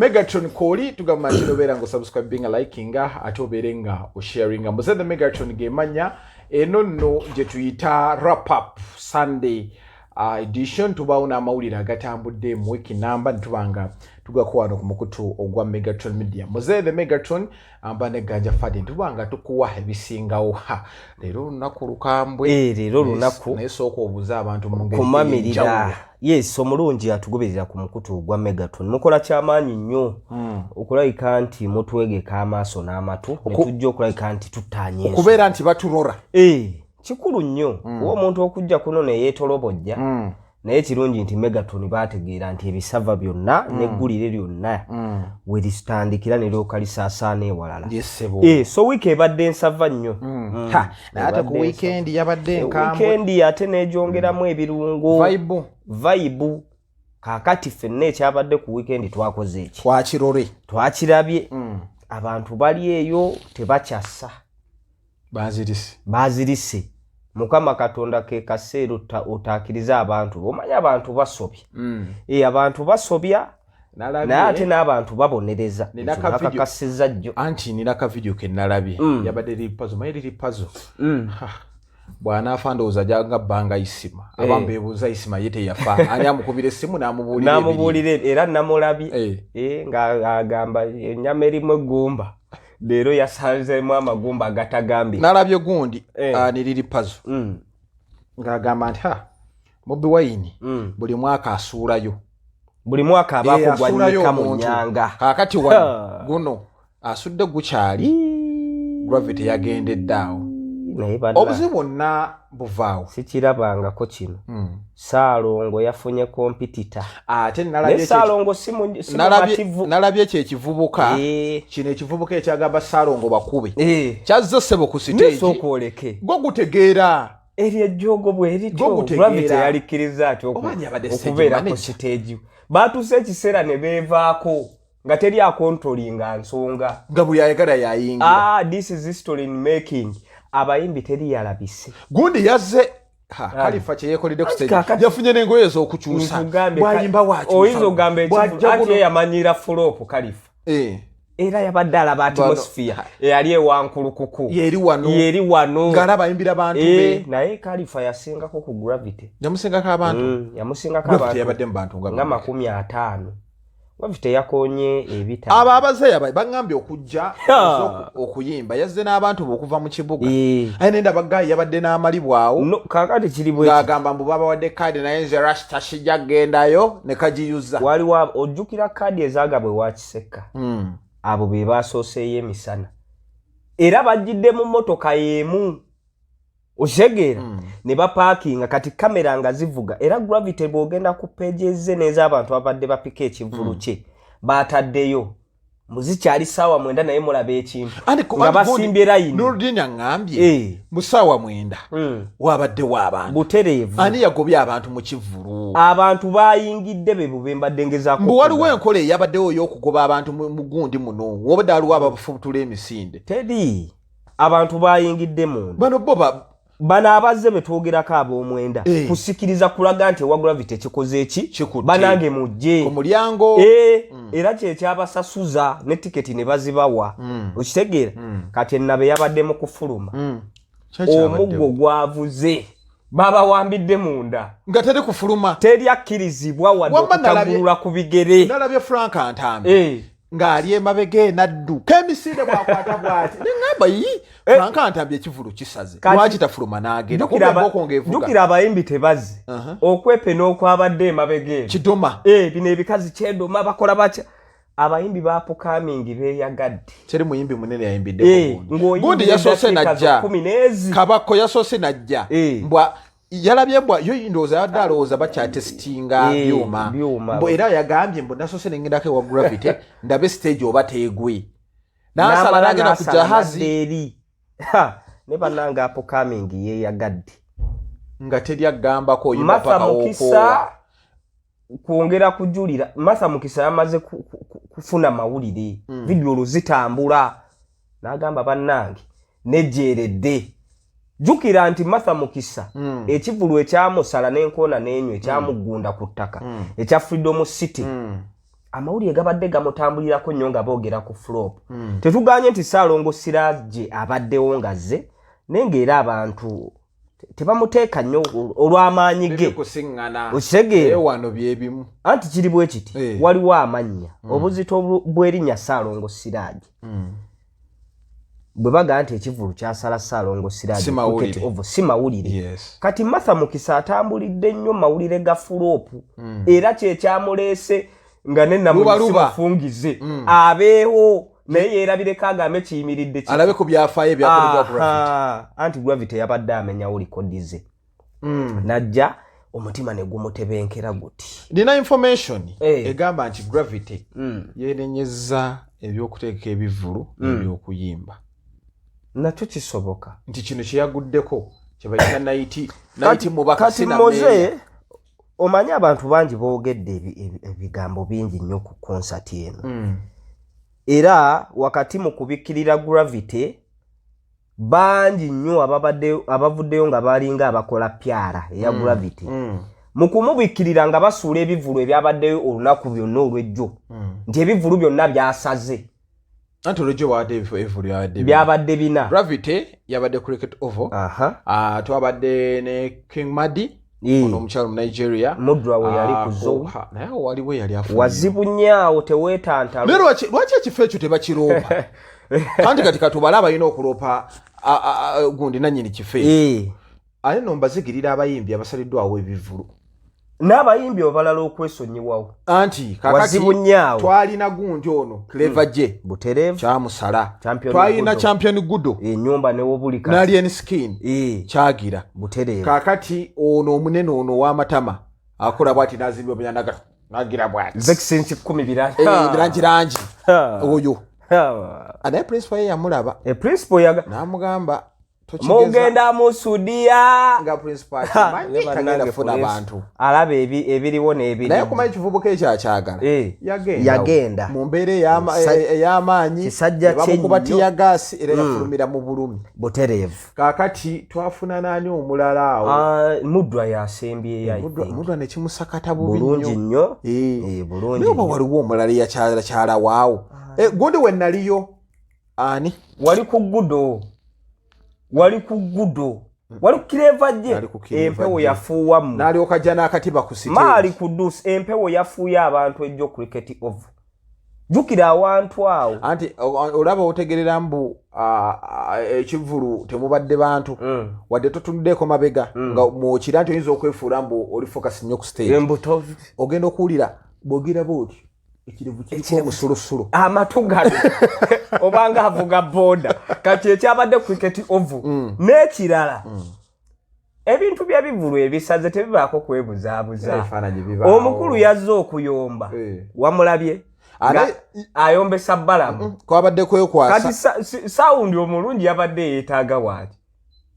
Megatron kooli tugamba nti obeera nga osubscribinga, likinga, ate obeere nga osharinga. Mbuze the Megatron gemanya eno nno gye tuyita wrap up Sunday edition. Tubaawo n'amawulire agatambudde mu wiiki namba ne tuba nga tugako wano ku mukutu ogwa Megatron Media. Muze the Megatron amba ne Ganja Fadin, tuba nga tukuwa ebisingawo. Ha, leero olunaku lukambwe. Eh, leero lunaku. Naye sooka obuuze abantu mu ngeri kumamirira ey'enjawulo. Yes, omulungi atugoberera ku mukutu gwa Megatron, mukola kyamaanyi nnyo okulabika nti mutwegeka amaaso n'amatu ne tujja okulabika nti tutaanya ensonga. Okubeera nti batulora. Eh, kikulu nnyo kuba omuntu okujja kuno neyeetolobojja, naye kirungi nti Megatron baategeera nti ebisava byonna n'eggulire lyonna we litandikira ne lyoka lisaasaana ewalala. Yes, ssebo. Eh, so wiiki ebadde ensava nnyo. Ha, naye ate ku Ebadde wiikendi yabadde enkambwe. Wiikendi ate n'egyongeramu ebirungo. Vibe. Vibe. Kaakati ffenna ekyabadde ku wiikendi twakoze eki? Twakirore. Twakirabye. Abantu bali eyo tebakyassa. Bazirise. Bazirise. Mukama Katonda ke kaseera otaakirize abantu. Omanyi abantu basobya. E, abantu basobya, naye ate n'abantu babonereza. Nina Ekyo ka video- nakakasizza jjo. Anti nina ka video ke nalabye. Yabadde Lil Pazo. Maye Lil Pazo bw'anaafa ndowooza janga bbanga Isima aba mbeebuuza, Isima ye teyafa? Ani amukubira essimu n'amubuulira ebiri? Namubuulira era namulabye. Eh. Eh, ng'agamba ennyama erimu eggumba, leero yasanzeemu amagumba agatagambye. Nalabye gundi ne Lil Pazo ng'agamba nti ha, Bobi Wine buli mwaka asuulayo. Buli mwaka Eh, abaako asuulayo gwanyika mu omuntu. nyanga. Kaakati wano guno asudde gukyali Gravity yagendedde awo. Naye banna, Obuzibu bwonna buvaawo. Sikirabangako kino. Saalongo yafunye competitor. Ate Naye nalabye Saalongo si mumativu. Nalabye ekyo ekivubuka kino ekivubuka ekyagamba Saalongo bakube kyazze, ssebo, ku siteegi. Nesooka oleke. Gwe gutegeera. Eryo ejjoogo bwe lityo. Gwe gutegeera. Gravity yalikkiriza ati Oba ani abadde stage okubeera ku manager? siteegi? Batuuse ekiseera ne beevaako nga teri akontrolinga nsonga. Nga buli ayagala yayingira. Ah, this is history in making. Abayimbi teri yalabise. Gundi yazze. Ha, Kalifa kyeyekoledde ku stage, yafunye n'engoye ez'okukyusa. Nkugambe, Bwayimba wakyusa. Oyinza okugamba Bw'ajja anti guno- ye yamanyira flop Kalifa. Era yabadde alaba atmosphere eyali ewankulukuku. Yeri wano. Yeri wano. Ng'alaba ayimbira bantu Eh, be. Naye Kalifa yasingako ku Gravity. Yamusingako abantu. Yamusingako Gravity abantu yabadde mu bantu nga nga 50. Gravity yakonye ebita. Abo abazeeyi aba baŋŋambye okujja okuyimba yazze n'abantu be okuva mu kibuga. Aye nenda bagayi yabadde n'amalibwawo. No, kaakati kiri bwe Ng'agamba mbu babawadde kaadi, naye nze rasta sijja kgendayo ne kagiyuza. Waliwo, ojjukira kaadi ezagabwe wa Kiseka? Abo be basooseeyo emisana era bajjidde mu mmotoka y'emu, okitegeera? Ne bapaakinga, kati kamera nga zivuga. Era Gravity bw'ogenda ku page ze n'ez'abantu abadde bapika ekivvulu kye baataddeyo, muzikyali saawa 9, naye mulaba ekintu nga basimbye layini. Nurudin aŋŋambye mu saawa 9 wabaddewo abantu. Butereevu. Ani yagobye abantu mu kivvulu? Abantu bayingidde be bube mbadde ngezaako Mbu waliwo okugamba. Enkola eyabaddewo ey'okugoba abantu mu gundi muno, wobadde waliwo abafubutula emisinde. Teri, abantu bayingidde munda. Bano bo Bano abazze be twogerako ab'omwenda kusikiriza kulaga nti ewa Gravity kikoze eki? Kikutte. Banange mujje. Ku mulyango. Eh, era kyekyabasasuza ne tiketi ne bazibawa, okitegeera? Kati ennabe yabadde mu kufuluma, omuggo gwavuze, babawambidde munda. Nga teri kufuluma. Teri akkirizibwa wadde Wamma okutagulula ku bigere. Nalabye Frank Ntambi ng'ali emabega enadduka emisinde bwakwata bwati, neŋŋamba, yi, Frank Ntambi ekivulu kisaze. Lwaki tafuluma n'agenda? Jjukira Kumbe emboko ng'evuga. Jjukira abayimbi tebazze. Okwepe n'okwabadde emabega eno. Kidoma. Eh, bino ebikazi kyedoma bakola batya? Abayimbi ba upcoming beeyagadde. Teri muyimbi munene Eh, yayimbiddeko. ng'oyimbira Gundi yasoose eddakiika najja. zo 10 n'ezi. Kabako yasoose najja. Mbwa yalabye mbwa yo ndowooza yabadde alowooza bakyatesitinga byuma. Byuma. Mbu era yagambye mbu nasoose nengendako ewa Gravity ndabe stage oba teegwe, n'asala N'amala n'agenda ku n'asala Jahazi. n'adda eri. Ha, ne bannange upcoming yeeyagadde. Nga teri agambako oyimba Martha paka Mukisa wokoowa. Kwongera kujulira, Martha Mukisa yamaze kufuna mawulire. Vidiyo olwo zitambula n'agamba, bannange nejjeeredde. Jjukira nti Martha Mukisa ekivulu ekyamusala n'enkoona n'enywa, ekyamuggunda ku ttaka, ekya Freedom City. Amawulire gabadde gamutambulirako nnyo nga boogera ku flop. Tetuganye nti Saalongo Siraje abaddewo nga zze, naye ng'era abantu tebamuteeka nnyo olw'amaanyi ge. Kusiŋŋana. Okitegeera? Wano byebimu. Anti kiri bwe kiti, waliwo amannya, obuzito bw'erinnya Saalongo Siraje. Bwe bagaa nti ekivulu kyasala Saalongo Siraje Si mawulire. Cricket Oval, si mawulire. Kati Martha Mukisa atambulidde nnyo mawulire ga flop, era kyekyamuleese nga Luba, luba. nenamufungize abeewo, naye yeerabireko agambe kiyimiridde ki. Alabe ku byafaayo ebyakoleddwa Gravity. Aha, anti Gravity yabadde amenyawo likodi ze, najja omutima ne gumutebenkera guti. Nina information egamba nti Gravity yenenyeza ebyokuteeka ebivvulu n'ebyokuyimba. Nakyo kisoboka. Nti kino kyeyaguddeko kyebayita night night mubaka. Kati sina moze meeya. Omanyi abantu bangi boogedde ebigambo bingi nnyo ku konsati eno. Era wakati mu kubikkirira Gravity, bangi nnyo ababadde abavuddeyo nga balinga abakola pyara eya Gravity, mu kumubikkirira nga basuula ebivulu ebyabaddeyo olunaku byonna olw'ejjo, nti ebivulu byonna byasaze. Anti olwejjo wadde ebivulu byabadde bina. Byabadde bina. Gravity yabadde Cricket Oval. Twabadde ne King Madi, ono omukyalo mu Nigeria. Mudra we yali Ah, ku Zoe. naye awo waliwo eyali afunye. Wazibu nnyo awo, teweetantalo. Naye lwaki ekifo ekyo tebakiroopa? Anti kati katubale abalina okuloopa gundi nannyini kifo ekyo. Ate no mbazigirira abayimbi abasaliddwawo ebivulu. N'abayimbi abalala okwesonyiwawo. Anti kakati Wazibu nnyo awo. twalina gundi ono Clever J, Butereevu. kyamusala. Champion Twalina Gudo. Champion Gudo. Enyumba newobuli kati. N'Alien Skin. Kyagira. Kakati ono omunene ono ow'amatama akola bwati n'azimba obunyanaga nagira bwati. Vexensi 10 birala. Birangi langi oyo. Naye principal ye yamulaba. Principal yaga n'amugamba tokigeza. Mugenda musudiya. Nga principal Ha, akimanyi ye tagenda bannange kufuna police. bantu. Alaba ebiriwo n'ebiri. Naye okumanyi ekivubuka ekyo akyagala. Yagenda. Yagenda. Mu mbeera ey'amaanyi, Kisajja ne bamukuba kye nnyo. tiyagaasi era yafulumira mu bulumi. Butereevu. Kaakati twafuna n'ani omulala awo? Ah, Mudra yasembyeyo, I think. Mudra ne kimusakata bubi Bulungi nnyo. nnyo. Bulungi Naye oba nnyo. waliwo omulala eyakyalakyala waawo. Gundi we naliyo ani? Wali ku Gudo, wali ku Gudo, wali ku Clever J. Nali ku Clever Empewo J. yafuuwa mu N'alyoka ajja n'akatiba ku stage. Maali ku dus empewo yafuuye abantu ejjo Cricket Oval. Jjukira awantu awo. Anti olaba otegerera mbu ekivvulu temubadde bantu, wadde totunuddeeko mabega nga mwokira nti oyinza okwefuula mbu oli focus nnyo ku stage. Embuto. Ogenda okuwulira bw'ogira bwoti ekirevu kiriko omusulusulo. Amatu gano obanga avuga boda. Kati ekyabadde Cricket Oval n'ekirala, ebintu by'ebivulu ebisaze tebibaako kwebuzaabuza. Ebifaananyi bibaawo. Omukulu yazze okuyomba. Wamulabye Ate- nga ayombesa Balamu. Kwabadde kwekwasa. Kati sound omulungi yabadde yeetaaga waaki,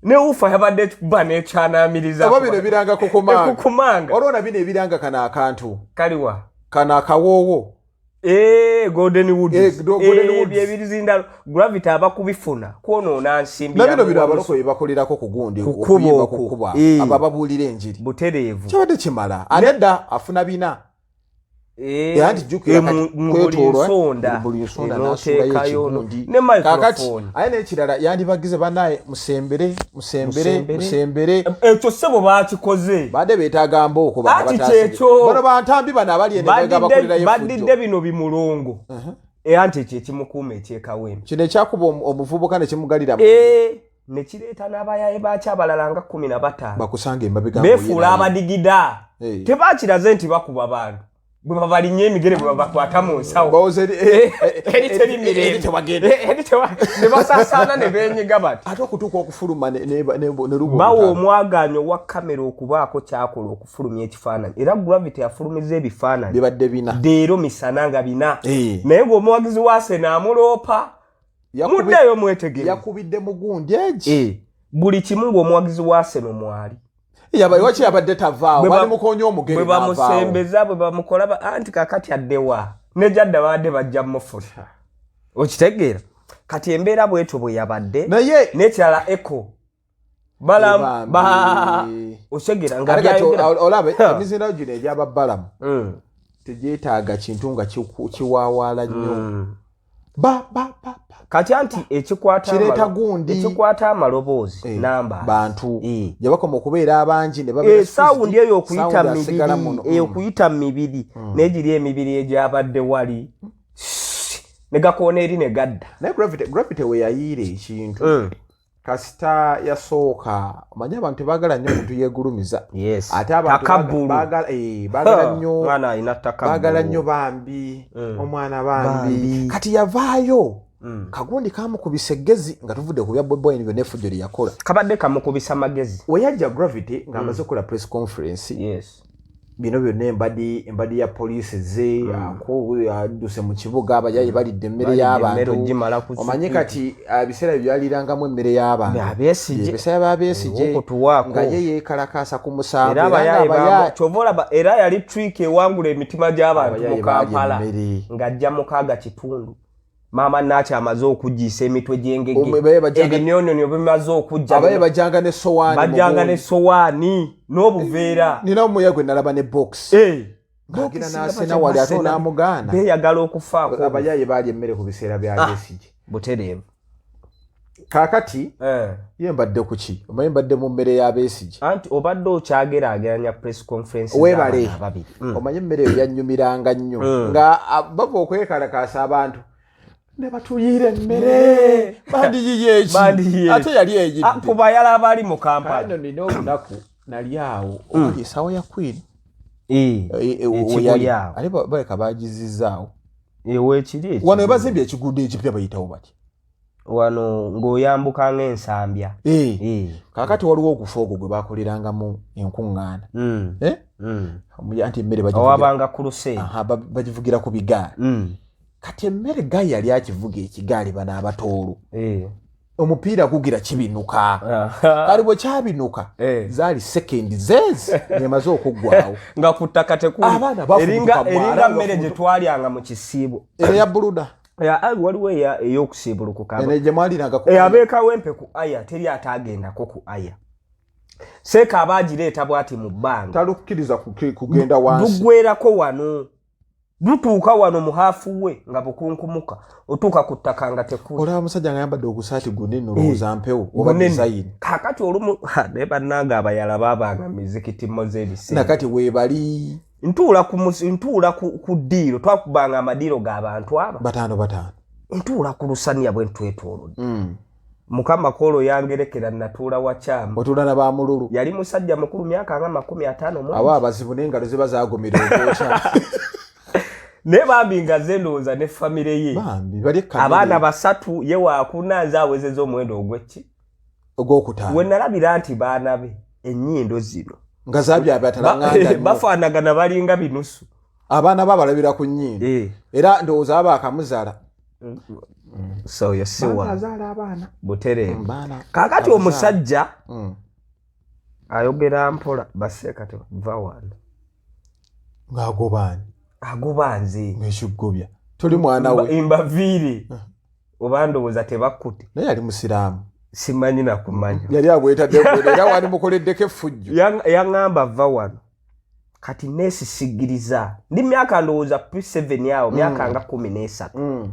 ne ufa yabadde kuba n'ekyanamiriza. Oba bino ebiranga kukumanga. Kukumanga. Waliwo na bino ebiranga kano akantu. Kaliwa? Kano akawoowo. Golden Woods. Golden Woods. Byebizindalo Gravity abakubifuna kwonoona nsimbi. Na bino bino abaloko bye bakolerako ku gundi, Ku kkubo okuyimba ku okwo. kkubo awo. Abo ababuulira enjiri. Butereevu. Kyabadde kimala. Anedda afuna bina. Era nti jjukira kati Mu buli kwetoolwa, nsonda. mu buli nsonda N'oteekayo n'asuulayo ekigundi. ne microphone. Kaakati, aye n'ekirala yandibagize bannaye musembere, musembere, Musembere. musembere. Ekyo ssebo baakikoze. Badde beetaaga mbooko bano Ati bataasibye. kyekyo. Bano bantambi bano abali eno emabega bakolerayo Baddidde effujjo. bino bimulongo. Era nti ekyo ekimukuuma ekyekawempe. Kino ekyakuba omuvubuka ne kimugalira mu- Ne kireeta n'abayaaye baakyo abalala nga 15. Bakusanga emabega Beefuula ng'oyina. abadigida. Tebaakiraze nti bakuba bantu. Bwe babalinnya emigere bwe babakwata mu nsawo. Bawoza eri- Eri teri mirembe. eri tewagenda. Eri ne basaasaana ne beenyiga bati. Ate okutuuka okufuluma ne luba Bawa olutalo. omwagaanyo wa kamera okubaako ky'akola okufulumya ekifaananyi. Era Gravity afulumiza ebifaananyi. Bibadde bina. Leero misana nga bina. Naye ng'omuwagizi wa Arsenal amuloopa. Muddeeyo mwetegereze. Yakubidde mu gundi egi. Buli kimu ng'omuwagizi wa Arsenal mwali. Lwaki yabadde tavaawo? Bali mukoonye omugere Bwe n'avaawo. bamusembeza, bwe bamukola anti kaakati addewa. Ne gy'adda babadde bajja mufuna. Okitegeera? Kati embeera bw'etyo bwe yabadde. Naye n'ekirala Echo. Balamu, Ebambi. ba, otegeera nga Ate kati byayogera. olaba Ha. emizindaalo gino egy'ababalamu. Tegyetaaga kintu nga kiwaawaala nnyo. Ba ba ba ba. Kati anti ekikwata Kireeta gundi. Ekikwata amaloboozi namba Bantu gye bakoma okubeera abangi ne babeera Sound eyo okuyita sound asigala mibiri, muno. Okuyita mu mibiri, negiri emibiri egyabadde wali ne gakoona eri ne gadda. Naye Gravity we yayiira ekintu, kasita yasooka, omanyi abantu tebaagala nnyo omuntu yeegulumiza. Ate abantu Takabbulu. baagala nnyo Mwana alina takabbulu. Baagala nnyo bambi omwana bambi. Bambi. Kati yavaayo, kagundi kamukubisa eggezi nga tuvudde ku bya Bobi Wine byonna, effujjo lye yakola. Kabadde kamukubisa magezi. We yajja Gravity ng'amaze okukola press conference, bino byonna, embadi ya poliisi ze adduse mu kibuga, abayayi balidde emmere Balidde emmere y'abantu. ogimala ku Omanyi street. kati ebiseera bye byalirangamu emmere y'abantu. Abesigye. Ebiseera bya Besigye. Okutuwaako. Nga ye yeekalakaasa ku musanvu. Era era nga abayayi kyova olaba era yali trick ewangula emitima gy'abantu mu Abayayi baalya Kampala. emmere. Ng'ajja 6:15, maama Naaki amaze okugiisa emitwe gy'engege, Baye ebinyonyonyo bimaze okujja. Abaye bajjanga ne sowaani. Bajjanga ne sowaani n'obuveera. Nina omuya gwe nalaba ne box ng'agira Box n'asena nga wali ate basena. onaamugaana. Beeyagala okufaako. Abayaye baalya emmere ku biseera bya Besigye. Butereevu. Kaakati ye mbadde ku ki? Omanyi mbadde mu mmere ya Besigye. Anti obadde okyageraageranya press conference Weebale. z'abaana ababiri. Omanyi emmere eyo yannyumiranga nnyo nga bava okwekalakaasa, abantu ne batuyiira emmere, bandiyiye eki? Bandiyiye eki? Ate yali eyidde. Ku bayala abaali mu Kampala. Kano nina olunaku nali awo owali esawa ya Queen. Ekibuye awo. Ate baleka bagizizaawo. Weekiri. Wano webazimbye ekiguudo ekipya, bayitawo batya? Wano ng'oyambuka ng'Ensambya. Kaakati waliwo ogufa ogwo gwe bakolerangamu enkuŋŋaana. Eh? Anti emmere Owabanga crusade. Aha, bagivugira ku bigaali. Kati emmere gayi yali akivuga ekigaali, bano abatoolo, omupiira gugira kibinuka. Kali bwe kyabinuka, zaali sekendi zeezi ng'emaze okuggwawo. Nga ku ttaka tekuli. Abaana bafubutuka Eringa mwala, mmere gye twalyanga mu kisiibo. Eno ya buluda. Waliwo ey'okusiibulukuka. Eno gye mwaliranga ku Abeekawempe ku aya, teri ataagendako ku aya. Seeka aba agireeta bw'ati mu bbanga. Talukkiriza kugenda wansi. Lugwerako wano, lutuuka wano mu hafuwe nga bukunkumuka, otuuka ku ttaka nga tekuli. Olaba omusajja nga yambadde ogusaati gunene, olowooza mpewo oba Gunene. design. Kaakati olumu naye bannange abayala baabanga mizikiti moze ebiseera. Nakati weebali. Ntuula ku ddiiro, twakubanga amadiiro g'abantu aba Bataano bataano. Ntuula ku lusaniya bwe ntwetoolodde. Mukama koolo yangerekera, natuula wakyama. Otuula na bamululu. Yali musajja mukulu, myaka nga 50. Aba abazibu n'engalo ziba zagumira okwokya. Naye bambi nga ze ndowooza ne famire ye. Bambi bali ekkamere. Abaana basatu, ye waakuna, nze awezeza omuwendo ogweki? Ogwokutaano. We nalabira nti baana be ennyindo zino nga zabyabyatalanganda nnyo. Bafaanagana, balinga binusu. Abaana ba balabira ku nnyindo. Era ndowooza aba akamuzaala. So oyo si wa Azaala abaana. Butereevu. Baana Kaakati abazaala. omusajja ayogera mpola, baseeka teva wano. Ng'agobaani? Agoba nze. Ng'ekigobya toli mwana we. Mbaviire oba ndowooza tebakkute. Naye yali musiraamu. Simanyi nakumanya. Yali abwetadde era wali mukoleddeko effujjo. Yaŋŋamba va wano. Kati neesisigiriza, ndi myaka ndowooza P7 awo, myaka nga 13.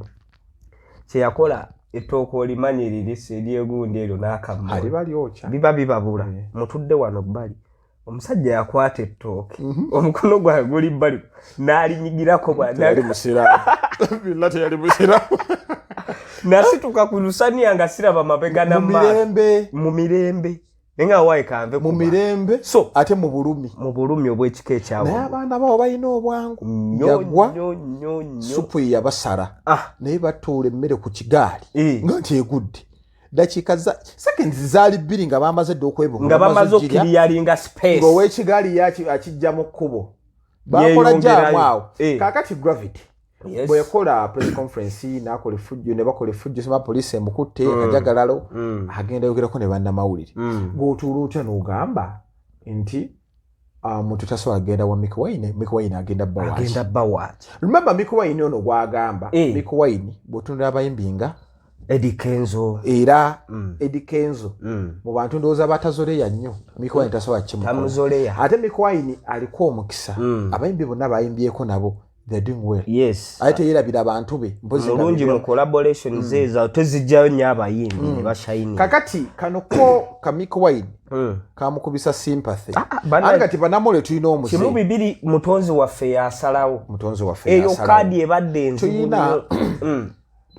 Kyeyakola, ettooka olimanyi lirisi eryegundi eryo n'akamuli. Aliba lyokya. Biba bibabula. Mutudde wano bbali, omusajja yakwata ettooke, omukono gwange guli bbali, n'alinyigirako Teyali musiraamu, billa teyali musiraamu. Nasituka ku lusaniya nga siraba mabega Mu namaaso. mirembe. Mu mirembe, naye nga waayi kanve Mu kuba. mirembe. So Ate mu bulumi. Mu bulumi obw'ekika Naye ekyawo. abaana bawo balina obwangu. Nnyo. Yagwa Nnyo nnyo nnyo. supu ye yabasala. Naye batuula emmere ku kigaali nga nti egudde, dakiika za seconds zaali 2 nga bamaze dde okwebunga. Nga bamaze okukiriyalinga space. Ng'owekigaali ye akijja mu kkubo, bakola Yeeyongerayo. jaamu awo. Kaakati Gravity Yes. bwe yakola press conference n'akola effujjo, ne bakola effujjo, sima poliisi emukutte akajagalalo, agenda yogerako ne bannamawulire. Gw'otuula otya n'ogamba nti omuntu tasobola kugenda wa Mikie Wine? Mikie Wine agenda bba waaki? Agenda bba waaki? Remember, Mikie Wine ono gwagamba, Mikie Wine bw'otunula abayimbi nga Eddie Kenzo. Era Eddie Kenzo mu bantu ndowooza batazoleya nnyo, Mikie Wine tasobola kimukola. Tamuzoleya. Ate Mikie Wine aliko omukisa, abayimbi bonna bayimbyeko nabo, they're doing well. Ate teyerabira abantu be, mpozi nga Mulungi mu collaboration zeezo, tezijjayo nnyo abayimbi ne bashayini. Kakati kano ko ka Mikie Wine kamukubisa sympathy. Ate kati banamole tulina omuze. Kimu bibiri, mutonzi waffe yasalawo. Mutonzi waffe Eyo yasalawo. kaadi ebadde enzibu nnyo.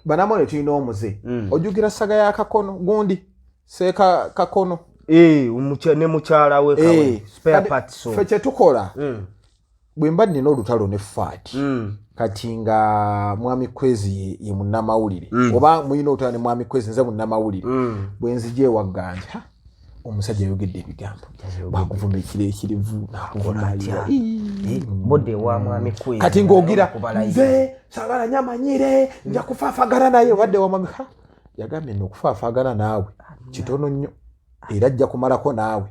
Banamole tulina omuze. Ojjukira saga ya Kakono, gundi seeka Kakono? Eh, ne mukyala we Kawe, spare Kati parts ffe kyetukola, bwe mba nina olutalo ne Faati, kati nga Mwami Kwezi ye munnamawulire, oba mulina olutalo ne Mwami Kwezi, nze munnamawulire, bwe nzija ewagganja, omusajja ayogedde ebigambo, bakuvuma ekiro ekirivu, nakuvuma. Eh, bodde ewa Mwami Kwezi. Kati ng'ogira Okubalayira. nze sagala nyamanyire, nja kufaafagana naye. Obadde wa mwami, ha, yagambye nno okufaafagana naawe kitono nnyo, era ajja kumalako naawe.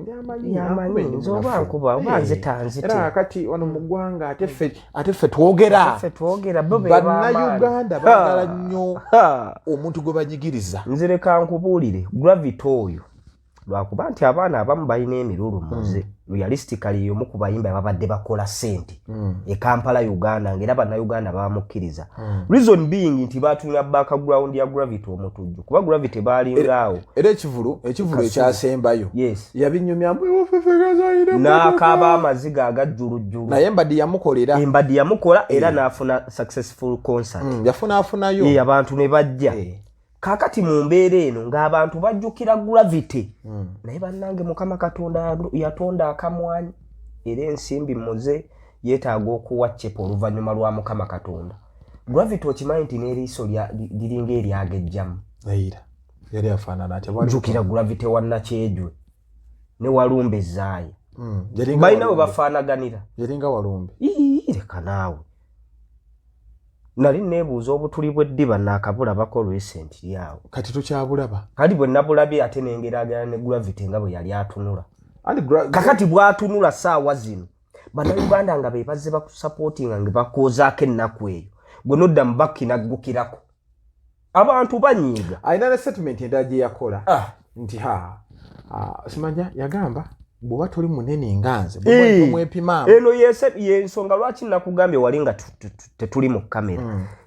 Yamanyi, Yamanyi, nze nze oba nkuba, oba nze tanzite. Era kati wano mu ggwanga ate ffe twogera. Ffe twogera, bo be b'amaanyi. Bannayuganda baagala nnyo Ha. omuntu gwe banyigiriza. Nze leka nkubuulire, Gravity oyo, lwakuba nti abaana abamu balina emirulu muze, realistically y'omu ku bayimbi ababadde bakola ssente e Kampala, Uganda, ngaera Bannayuganda bamukkiriza. Reason being nti batulina background ya Gravity Omutujju, kuba Gravity baalingaawo. Era ekivulu ekyasembayo yabinyumya mbu ewafefegazayire. N'akaaba amaziga agajjulujjulu. Naye Embaddi yamukolera. Embaddi yamukola era n'afuna successful concert. Yafunaafunayo. Ye abantu ne bajja. Kaakati mu mbeera eno ng'abantu bajjukira Gravity, naye bannange, Mukama Katonda yatonda akamwanyi, era ensimbi muze yeetaaga okuwa cepa oluvannyuma lwa Mukama Katonda. Gravity okimanyi nti n'eriiso liringa eryagejjamu? Naira yali afaanana atya? Jjukira Gravity wa Nakyejwe ne Walumbe Ezaaya. Yalinga Balina we Walumbe. bafaanaganira. Yalinga Walumbe. Ii, leka naawe, nali neebuuza obutuli bw'eddiba naakabulabako recently awo. Kati tukyabulaba. Kati bwe nabulabye ate nengeragera ne Gravity nga bwe yali atunula. Anti Kakati bw'atunula saawa zino, Bannayuganda nga be bazze bakusapootinga nga bakoozaako ennaku eyo, gwe nodda mu bakinaggukirako, abantu banyiiga. Alina ne statement endala gye yakola nti ha, simanya yagamba bw'oba toli munene nga nze, bw'oba tomwepimaamu. Eno yensonga lwaki nakugambye wali nga tetuli mu kamera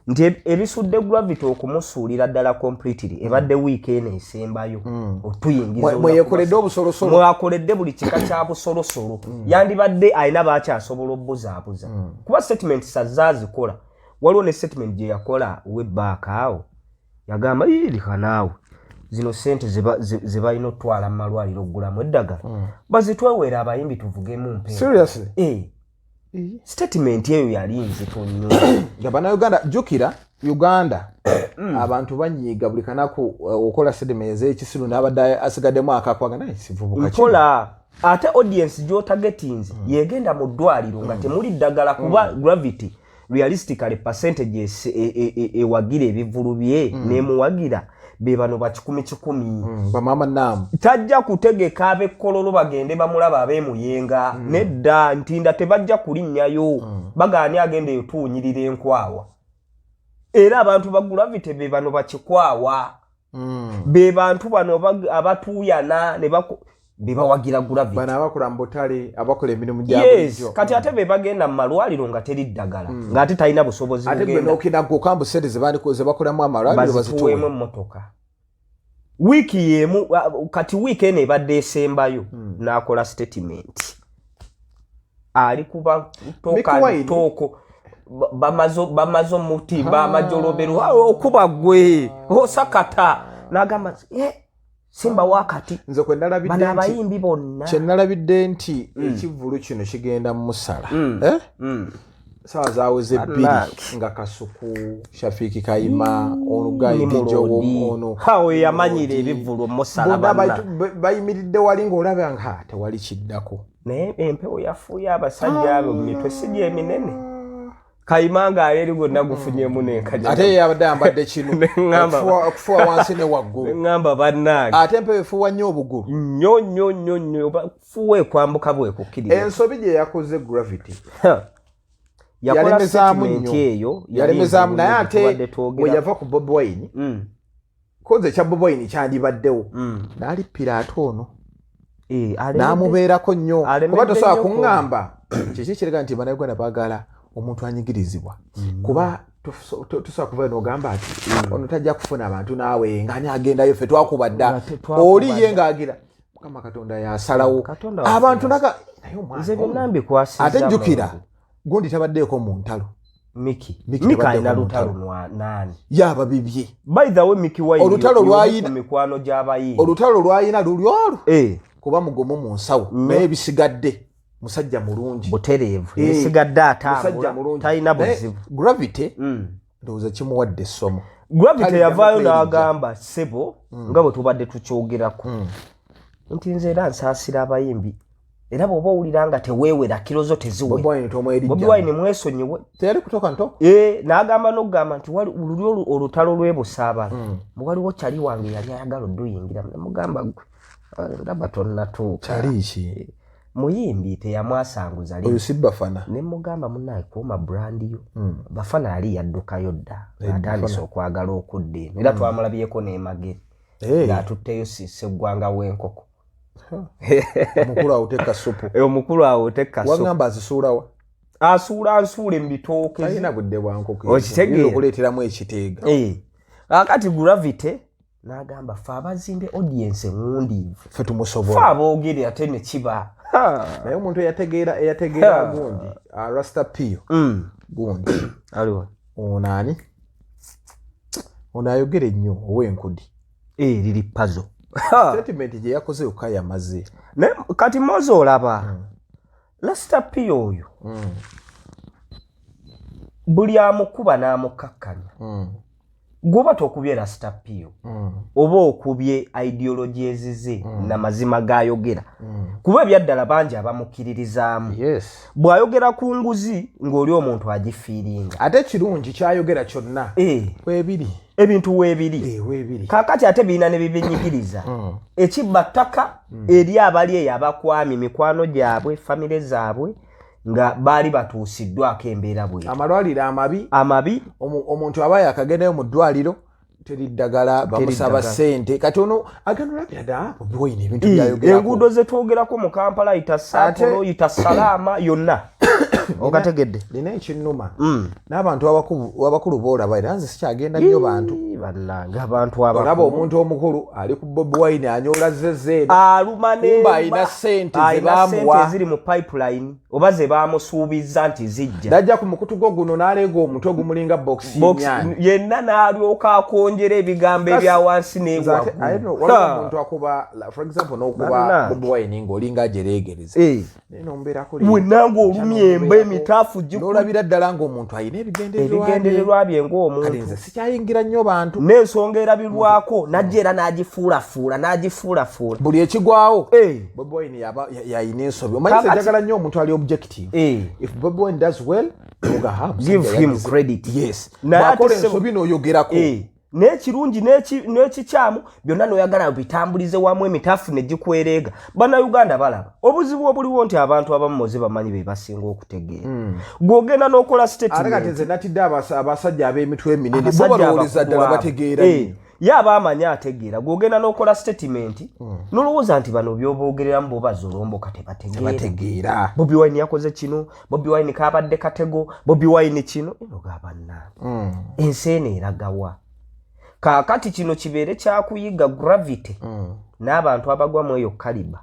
nti ebisudde Gravity okumusuulira ddala completely ebadde wiiki eno esembayo otuyingiza Mwe yeekoledde obusolosolo. Mwakoledde buli kika kya busolosolo. Yandibadde alina bakyasobola obuzaabuza, kuba statement sazaazikola. Waliwo ne statement gye yakola webaaka awo, yagamba, "Ii, leka naawe, zino sente ze balina okutwala mu malwaliro okugulamu eddagala bazitweweera abayimbi tuvugemu mpeera." Seriously? Eh, statement eyo yali nzito nnyo. Nga Bannayuganda, jjukira Uganda abantu banyiiga buli kanaku. Okola statement ez'ekisiru n'abadde asigaddemu akakwaga naye sivubuka kino. Mpola, ate audience gy'otargetinze yegenda mu ddwaliro nga temuli ddagala, kuba Gravity realistically percentage ewagira ebivulu bye nemuwagira be bano ba kikumi kikumi. Bamaama naamu. Tajja kutegeka ab'ekkololo bagende bamulaba ab'emuyenga, nedda, ntinda tebajja kulinnyayo, bagaani agenda etuunyirira enkwawa. Era abantu ba Gravity be bano bakikwawa, be bantu bano abatuuyana ne be bawagira Gravity. Bano abakola mu butale, abakola emirimu gya bulijjo. Kati ate be bagenda mu malwaliro nga teri ddagala, ng'ate talina busobozi Ate gwe bugenda. n'okinagguka mbu sente ze bakolamu amalwaliro bazituweemu bazituwe. Emmotoka wiiki yemu, kati wiiki eno ebadde esembayo n'akola statement ali kuba Mikie Wine. tooko bamaze omutimba amajolobero. Ah, okuba gwe osakata n'agamba nti, "Eh, simba wakati Nze kwe nalabidde bano nti abayimbi bonna." Kye nalabidde nti ekivvulu kino kigenda musala. Eh? Saawa zaweze 2 Bannange. nga Kasuku, Shafiiki Kayima, ono guy DJ ono Awo yamanyira ebivvulu omusala bonna banna. bayimiridde wali ng'olaba nga ha, tewali kiddako. Naye empewo yafuuye abasajja abo mu mitwe si gyeminene. Kayima nga eri gwonna gufunyemu n'enkanya. Ate ye yabadde ayambadde kino okufuwa wansi ne waggulu. Neŋŋamba bannange. Ate empewo efuuwa nnyo obugulu. Nnyo nnyo nnyo nnyo, oba fuwa ekwambuka bwekukkirira. Ensobi gye yakoze Gravity, Yakola yalemezaamu statement nnyo. eyo yali Yalemezaamu, naye enzibu ate tubadde twogera. bwe yava ku Bobi Wine Koze ekya Bobi Wine kyandibaddewo, n'alippira ate ono n'amubeerako nnyo, kuba tosobola kuŋŋamba kiki kirega nti Bannayuganda baagala omuntu anyigirizibwa, kuba tosobola kuvayo n'ogamba nti ono tajja kufuna abantu, naawe ng'ani agendayo, ffe twakuba dda, oli ye ng'agira. Mukama Katonda yasalawo abantu naga. Naye omwana ate jjukira gundi tabaddeeko mu ntalo. Miki Miki alina lutalo nani? Yaba bibye. By the way, Miki Wine olutalo lwayina mikwano gy'abayimbi, olutalo lwayina luli olwo kuba mugomo mu nsawo, naye ebisigadde musajja mulungi. Butereevu, ebisigadde atambula, talina buzibu. Gravity ndowooza kimuwadde essomo. Gravity yavaayo n'agamba, ssebo, nga bwe tubadde tukyogerako, nti nze era nsaasira abayimbi, era bw'oba owulira nga teweewera kiro zo teziwera, Bobi Wine mwesonyiwe. Teyali kutoka nto. N'agamba n'okugamba nti luli olutalo lw'e Busaabala, waliwo kyali wange yali ayagala odduyingira, nemugamba, gwe ndaba tonnatuuka. Kyali ki? Muyimbi teyamwasanguza. Oyo si Bafana? Ne mugamba, munnaye, kuuma brand yo. Bafana ali yaddukayo dda, atandise okwagala okudda eno, era twamulabyeko n'emagere ng'atutteyo sseggwanga w'enkoko. Omukulu awo tekka supu. Omukulu awo tekka. Wagamba azisuulawa? Asuula nsuule mu bitooke. Talina budde bwa nkoko. Okitegeera? Okuleeteramu ekiteega. Kakati Gravity n'agamba, fe abazimbye audience eŋŋundiivu, ffe fe tumusobola aboogere ate ne kiba. Naye omuntu eyategeera gundi, Rasta Pio, gundi. Aliwo? Ono ani ono ayogera ennyo ow'enkudi? Liri Pazo. Statement gye yakoze yokka yamaze. Naye kati mozi olaba Rasta Pio oyo, buli amukuba n'amukkakkanya. Gwoba tokubye Rasta Pio, oba okubye ideology ezize namazima gayogera, kuba ebyaddala bangi abamukkiririzaamu. Bw'ayogera ku nguzi ng'oli omuntu agifiiringa. Ate ekirungi kyayogera kyonna webiri. Ebintu weebiri. Webiri. Kaakati ate birina ne bibinyigiriza, ekibba ttaka eri abali eyo abakwami mikwano gyabwe, famire zaabwe, nga baali batuusiddwako embeera bwe. Amalwaliro amabi. Amabi. Omuntu aba yakagendayo mu ddwaliro, teri ddagala, bamusaba ddagala. ssente. Kati ono agenda olabira ddala Bobi Wine ebintu byayogerako. Enguudo zetwogerako mu Kampala, yita Saapolo, yita Salaama, yonna okategedde. Nina ekinnuma n'abantu abakulu boolaba, era nze sikyagenda nnyo bantu. Ii, bannange, abantu olaba abakulu. Omuntu omukulu ali ku Bobi Wine anyoola zeze eno. Aluma. Kumba alina ssente ze Alina baamuwa. ssente eziri mu pipeline oba ze bamusuubizza nti zijja. Najja ku mukutu gwo guno n'aleega omutwe gumulinga bokisi y'ennyaanya. Yenna n'alyoka akonjera ebigambo ebya wansi. Nze ate, I don't know, waliwo newaggulu. omuntu akuba, for example, n'okuba Bannange. Bobi Wine ng'olinga ajereegereza, naye n'omubeerako Wenna ng'olumya emba emitaafu n'olabira ddala ng'omuntu alina ebigendererwa bye. Ebigendererwa bye Kati ng'omuntu. nze sikyayingira nnyo bantu. N'ensonga erabirwako najja era n'agifuulafuula n'agifuulafuula. Buli ekigwawo, Bobi Wine yalina ensobi. Omanyi nze njagala nnyo omuntu ali objective. If Bobi Wine does well, oga, "Ha, musajja Give him yagize." credit. Yes. Naye ate Bw'akola ensobi n'oyogerako. N'ekirungi n'ekikyamu byonna n'oyagala bitambulize wamu, emitaafu ne gikwereega. Bannayuganda balaba obuzibu obuliwo nti abantu abamu moze bamanyi be basinga okutegeera. Gw'ogenda n'okola Ate kati statement. nze natidde abasajja ab'emitwe eminene bo Abasajja balowoleza abakulu ddala abo. bategeera nnyo. Ye aba amanyi ategeera. Gw'ogenda n'okola statement n'olowooza nti bano byoboogereramu bo bazolomboka, tebategeera. Bategeera. Bobi Wine yakoze kino, Bobi Wine kabadde katego, Bobi Wine kino eno gabannange. Ensi eno eragawa? Kaakati kino kibeere kyakuyiga Gravity n'abantu abagwa mu eyo kaliba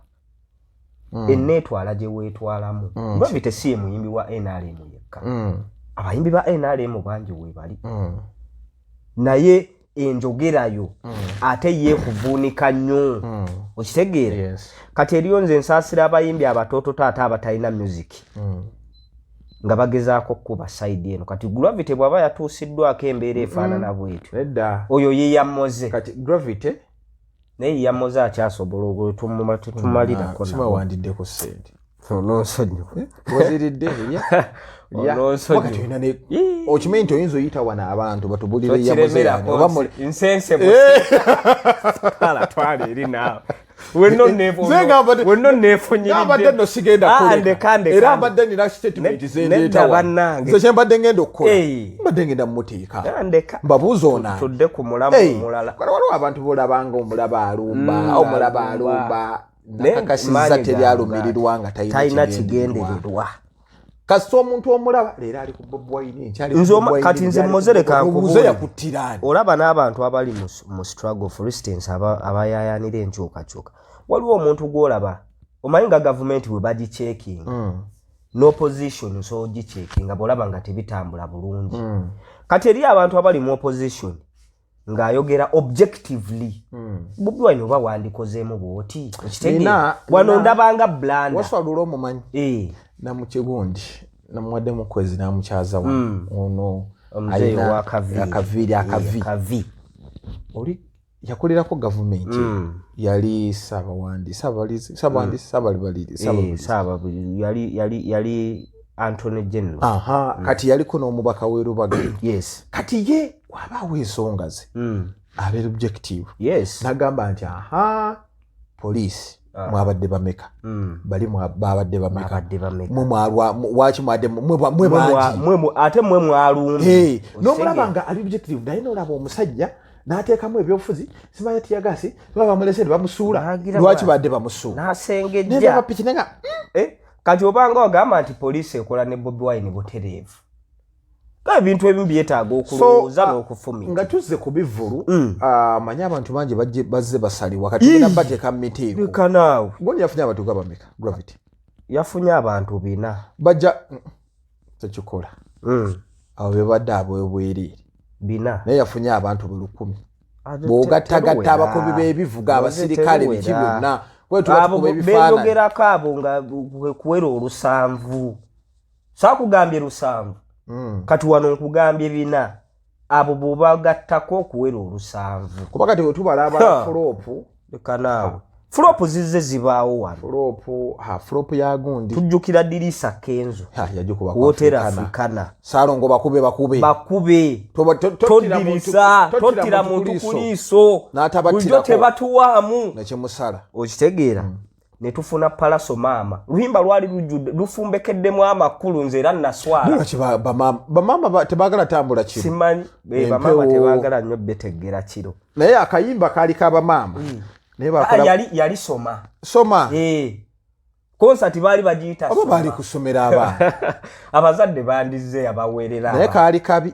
eneetwala gye weetwalamu. Gravity si ye muyimbi wa NRM yekka. Abayimbi ba NRM bangi weebali, naye enjogerayo ate yeekuvuunika nnyo, okitegeera? Yes. Kati eriyo nze nsaasira abayimbi abatoototo ate abatalina music nga bagezaako okukuba side eno. Kati Gravity bw'aba yatuusiddwako embeera efaanana bwetyo, Nedda. oyo ye yamoze. Kati Gravity Naye yamoze akyasobola tetumalirako. Simawandiddeko ssente. Ononsonyiwa. Waziridde erya. Ononsonyiwa. Wakati olina okimanyi nti oyinza oyita wano abantu batubulire yamoze yani, oba Tokiremerako. Nsense kala twala eri naawe. Wenno neefunyiriddembadde nno sigenda ah, era mbadde nina statement zendeetawa nze kyembadde ngenda okukola mbadde ngenda mumuteeka mbabuuza ona tudde ku mulamu omulala waliwo abantu bolabanga omulaba alumba omulaba alumba nakakasiza teri alumirirwa nga talina kigendererwa kasita omuntu omulaba leero ali ku Bobi Wine enkya kati nze mozere kankubuuze yakuttiraani olaba n'abantu abali mu struggle, for instance abayayanira enkyukakyuka, waliwo omuntu gw'olaba omanyi nga gavumenti bwe bagicheckinga n'opposition nsobola ogicheckinga bw'olaba nga tebitambula bulungi. Kati eri abantu abali mu opposition ng'ayogera objectively, Bobi Wine oba wandikozeemu bw'oti, okitegeera? Wano ndabanga blunder. Waswalula omumanyi namukigundi namuwadde mu kwezi namukyaza wano ono omuzeeyi alina ow'akaviiri. Akaviiri akavi. Akavi. Oli yakolerako gavumenti, yali saabawandi saabawandi saabalibaliri. Saaba yali Attorney General. Aha, kati yaliko n'omubaka w'e Rubaga. Kati ye wabaawo ensonga ze abeera objective. Nagamba nti aha, poliisi mwabadde bameka? Bali babadde bameka? Babadde bameka? Mwe mwalwa waki mwadde mwe bangi. Ate mwe mwalumbi. Hey, n'omulaba nga ali objective, naye n'olaba omusajja n'ateekamu ebyobufuzi, simanya tiyagasi baba bamulese ne bamusuula. N'agira Lwaki badde bamusuula? N'asengejja. Nendaba piki nenga Eh, kati obanga ogamba nti poliisi ekola ne Bobi Wine butereevu, nga ebintu ebimu byetaaga okulowooza n'okufumita. Nga tuzze ku bivvulu, manyi abantu bangi bazze basalibwa, kati tugenda bateeka mu miteeko. Leka naawe. Goni yafunye abantu nga bameka, Gravity? Yafunye abantu 400. Bajja tekikola. Abo bebadde ab'obwereere. 400. Naye yafunye abantu bwe 1000 bw'ogattagatta Teruwera. abakubi b'ebivuga, abasirikale, biki Teruwera. byonna kwe tuba Abo tukuba ebifaananyi. Beeyogerako abo nga kuwera 700, saakugambye 700. Kati wano nkugambye 400, abo bw'obagattako okuwera 700. Kuba kati wetubala abala flop. Leka naawe, flop zizze zibaawo wano. Flop, ha, flop ya gundi. Tujjukira Dirisa Kenzo. Ha, yagikuba ku Hotel Africana. Africana. Saalongo bakube bakube. Bakube. Tottira Todirisa, tottira muntu ku liiso. N'atabattirako. Bulijjo tebatuwaamu. Nekimusala. Okitegeera? Ne tufuna Palaso maama, luyimba lwali lujjudde lufumbekeddemu amakulu, nze era naswala. Lwaki bamaama tebaagala tambula kiro? Simanyi. Bamaama Empewo. tebaagala nnyo beteggera kiro. Naye akayimba kaali kabamaama naye Ah, bakola yali soma. Soma. Konsati baali bagiyita Oba soma. baali kusomera abaana. Abazadde bandizze abaweerera Naye abaana. kaali kabi.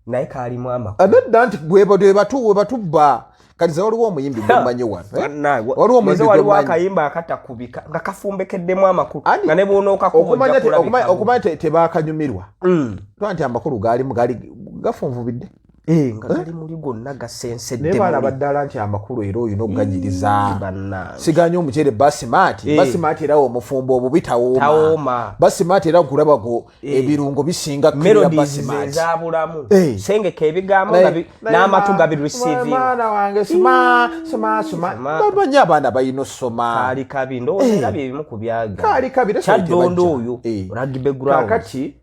Naye kaalimu amakulu. Nedda, nti bwe batubba kati ze waliwo omuyimbi gwemanyi wano, eh? Bannange, Waliwo omuyimbi muze waliwo gwe mmanyi. akayimba akatakubika nga kafumbekeddemu amakulu Andi- nga ne bw'onookakuba Okumanya ojja kulabika. Okumanya tebakanyumirwa twa nti amakulu gaalimu gaali gafunvubidde. Eh, nga gali muli gonna gasensedde Naye balaba muli. ddala nti amakulu era olina okuganyiriza. Bannange. Siganya omuceere basimaati. Basimaati era omufumbo obubi tawooma. Tawooma. Basimaati era gulaba go ebirungo bisinga kiriya. Melodies Basimaati zezabulamu. Sengeka ebigambo Naye- nga naye n'amatu gabireceivinga. Mwana wange soma soma soma. Soma. Bamanyi abaana balina osoma. Kaali kabi, ndowooza era byebimu ku byaga. Kaali kabi, era Kyaddondo tebajja. oyo Rugby Ground. Kakati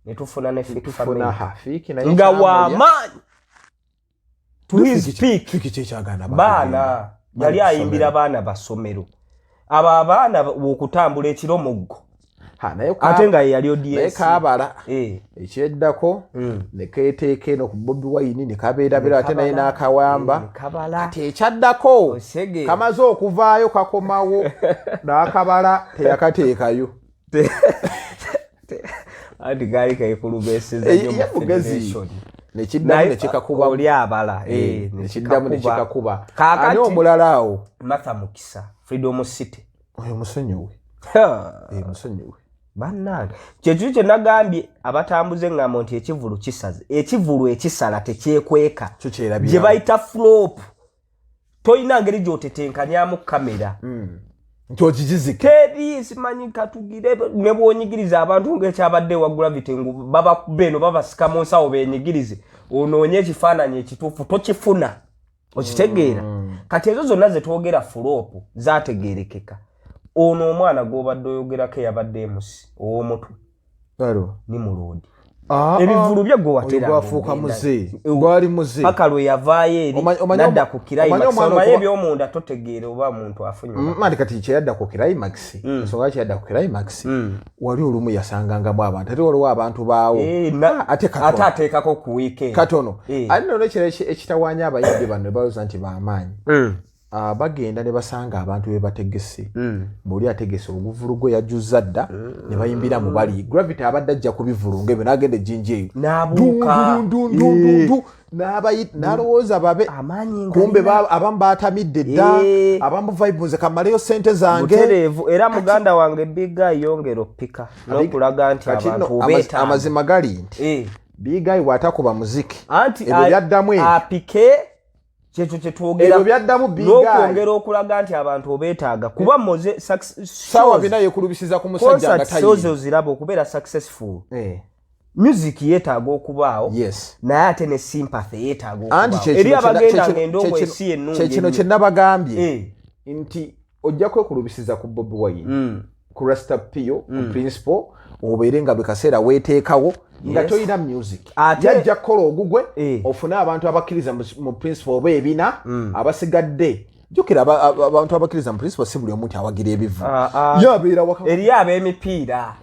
Ne tufuna ne Fik tufuna Family. Hafiki naye Nga kyamulya. wamaanyi to his peak. Fiki kyekyagaana. Baana yali ayimbira baana basomero, abo abaana okutambula ekiro muggo. Naye Ate nga ye yali naye ODS. kaabala ekyeddako ne keeteeka eno ku Bobi Wine ne kabeerabira ate naye n'akawamba. Ne kabala. Kati ekyaddako Osege. kamaze okuvaayo kakomawo n'akabala teyakateekayo. Anti gaali kekulubeseza Eh, nnyo mu ye mugezi. federation. Nekiddamu Naye, nekikakuba. oli abala, Nekiddamu nekikakuba. nekikakuba. Kaakati- Ani omulala awo? Martha Mukisa, Freedom City. Oyo musonyiwe. Ha, Musonyiwe. Bannange, kyekyo kye nagambye abatambuza eŋŋambo nti ekivulu kisaze, ekivulu ekisala tekyekweka. Kyo kyerabira. Gye bayita flop, tolina ngeri gy'otetenkanyamu kamera Nti okigizike. Teri simanyi katugire ne bwonyigiriza abantu ng'ekyabadde ewa Gravity ngu babakuba eno babasika mu nsawo benyigirize onoonye ekifaananyi ekituufu tokifuna, okitegeera? Kati ezo zonna zetwogera flop zategeerekeka. Ono omwana gw'obadde oyogerako eyabadde emusi ow'omutwe Alo. Nimulodi. Ah, Ebivulu bye gwe oyo watera gwafuuka muze, gwali muze. Paka lwe yavaayo eri nadda ku Omanyi climax. omwana Omanyi ebyomunda totegeera oba muntu afunye oba- Anti kati kyeyadda ku climax, ensonga lwaki yadda ku climax, wali olumu yasangangamu abantu, ate waliwo abantu baawo. Eh, Ah, ate ate katono ateekako ku weekend. Katono. Eh. Ate nno nekirala ekitawaanya abayimbi bano ne balowooza nti bamaanyi, Ah, bagenda ne basanga abantu be bategese, buli ategese oguvulu gwe yajjuza dda, ne bayimbira mu bali. Gravity abadde ajja ku bivulu ngaebyo n'agenda ejjinja eyo. N'abuuka. Dundundundundu, n'alowooza babe. Amaanyi nga Kumbe alina. abamu batamidde dda. Eh. Abamu vibe, nze kamaleyo sente zange. Butereevu. Era muganda wange Big Guy, yongera oppika n'okulaga nti Kati nno abantu obeetaaga. Amazima gali nti Eh. Big Guy bw'atakuba muziki, Anti ebyo byaddamu ebyo. Apike kyekyo kyetwogera. Ebyo byaddamu Big Guy. N'okwongera okulaga nti abantu obeetaaga kuba moze Saawa bina yekulubisiza ku musajja nga concert shows tayimba. oziraba okubeera successful, Eh, music yeetaaga okubaawo, naye ate ne sympathy yeetaaga Anti okubaawo kye eri kino abagenda kye nga endongo ensi ennungi kye kino ennyo. kye nabagambye Eh. nti ojja kwekulubisiza ku Bobi Wine, ku Rasta Pio, ku Principal, obeere nga buli kaseera weeteekawo nga toyina music. Yajja kukola ogugwe, Ate- ofune Eh. abantu abakkiriza mu Principal oba ebina abasigadde. Jjukira abantu abakkiriza mu Principal si buli omu nti awagira ebivu. Ah, ah. Ye abeera waka. Eriyo ab'emipiira